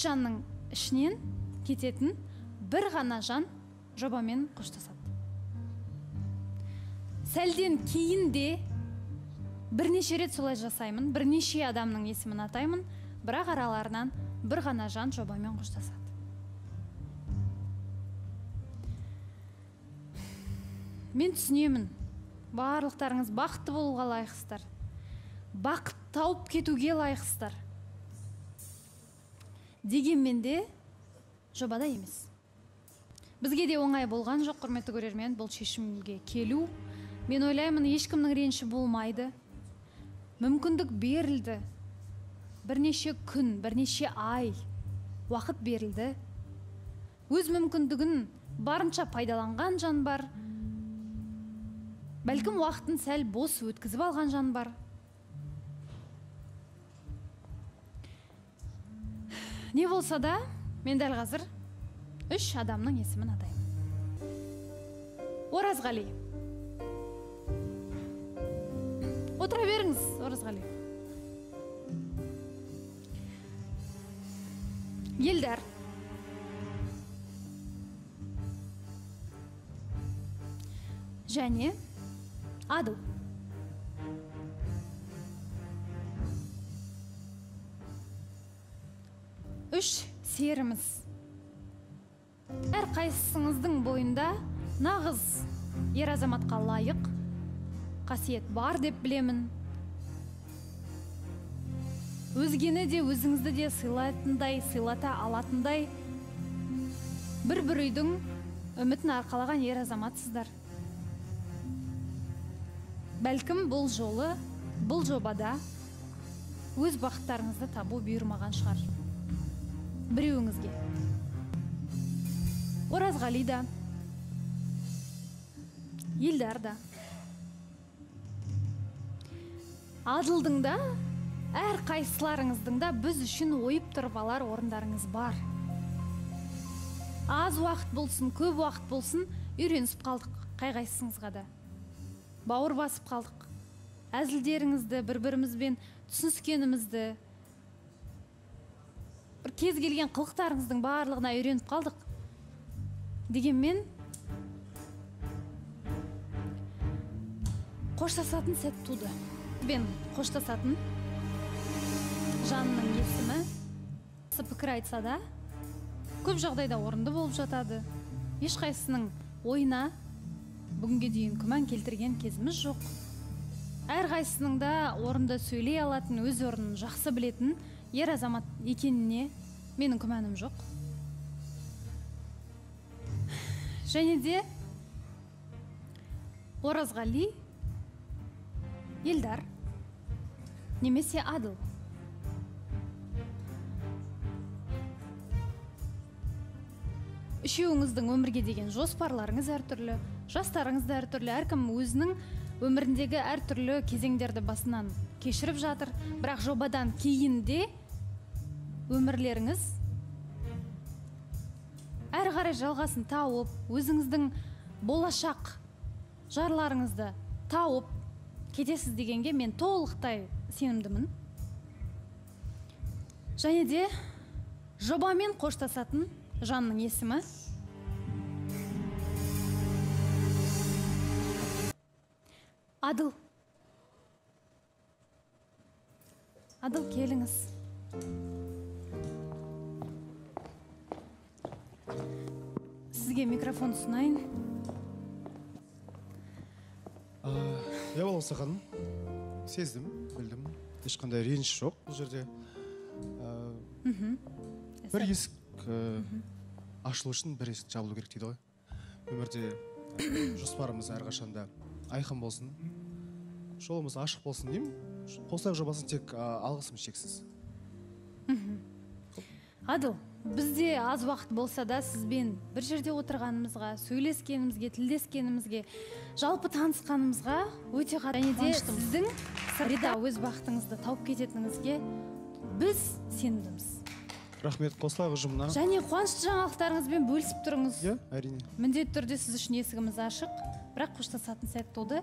Үш жанның ішінен кететін бір ғана жан жобамен қоштасады. Сәлден кейін де бірнеше рет солай жасаймын, бірнеше адамның есімін атаймын, бірақ араларынан бір ғана жан жобамен қоштасады. Мен түсінемін, барлықтарыңыз бақытты болуға лайықсыздар, бақыт тауып кетуге лайықсыздар. Дегенмен де жобада емес. Бізге де оңай болған жоқ, құрметті көрермен, бұл шешімге келу. Мен ойлаймын, ешкімнің реніші болмайды. Мүмкіндік берілді. Бірнеше күн, бірнеше ай уақыт берілді. Өз мүмкіндігін барынша пайдаланған жан бар. Бәлкім уақытын сәл бос өткізіп алған жан бар. Не болса да, мен дәл қазір үш адамның есімін атаймын. Оразғали. Отыра беріңіз, Оразғали. Елдар. Және Адыл. Үш серіміз. Әрқайсыңыздың бойында нағыз ер азаматқа лайық қасиет бар деп білемін. Өзгені де, өзіңізді де сыйлайтындай, сыйлата алатындай бір-бір үйдің үмітін арқалаған ер азаматсыздар. Бәлкім бұл жолы, бұл жобада өз бақыттарыңызды табу бұйырмаған шығар. Біреуіңізге. Оразғали да, Елдар да, Адылдың да, әр қайсыларыңыздың да біз үшін ойып тұрып алар орындарыңыз бар. Аз уақыт болсын, көп уақыт болсын, үйренісіп қалдық қай-қайсыңызға да. Бауыр басып қалдық. Әзілдеріңізді, бір-бірімізбен түсініскенімізді, бір кез келген қылықтарыңыздың барлығына үйреніп қалдық. Дегенмен қоштасатын сәт туды. Бен қоштасатын жанның есімі пікір айтса да, көп жағдайда орынды болып жатады. Ешқайсысының ойына бүгінге дейін күмән келтірген кезіміз жоқ. Әрқайсысының да орынды сөйлей алатын, өз орнын жақсы білетін ер азамат екеніне менің күмәнім жоқ. Және де Оразғали, Елдар немесе Адыл. Үшеуіңіздің өмірге деген жоспарларыңыз әртүрлі, жастарыңыз да әртүрлі, әркім өзінің өміріндегі әртүрлі кезеңдерді басынан кешіріп жатыр. Бірақ жобадан кейін де өмірлеріңіз әрі қарай жалғасын тауып, өзіңіздің болашақ жарларыңызды тауып кетесіз дегенге мен толықтай сенімдімін. Және де жобамен қоштасатын жанның есімі Адыл. Адыл, келіңіз. Сізге микрофон ұсынайын. Иә, Балауса ханым, сездім, білдім. Ешқандай реніш жоқ бұл жерде. Бір есік ашылу үшін бір есік жабылу керек дейді ғой. Өмірде жоспарымыз әрқашанда айқын болсын, жолымыз ашық болсын деймін. Қосылайық жобасын тек алғысым шексіз. Адыл, бізде аз уақыт болса да сізбен бір жерде отырғанымызға, сөйлескенімізге, тілдескенімізге, жалпы танысқанымызға өте қатты қуаныштымыз. Және де сіздің сыртта өз бақытыңызды тауып кететініңізге біз сенімдіміз. Рахмет, қосылайық ұжымына. Және қуанышты жаңалықтарыңызбен бөлісіп тұрыңыз. Иә, әрине. Міндетті түрде сіз үшін есігіміз ашық, бірақ қоштасатын сәт туды.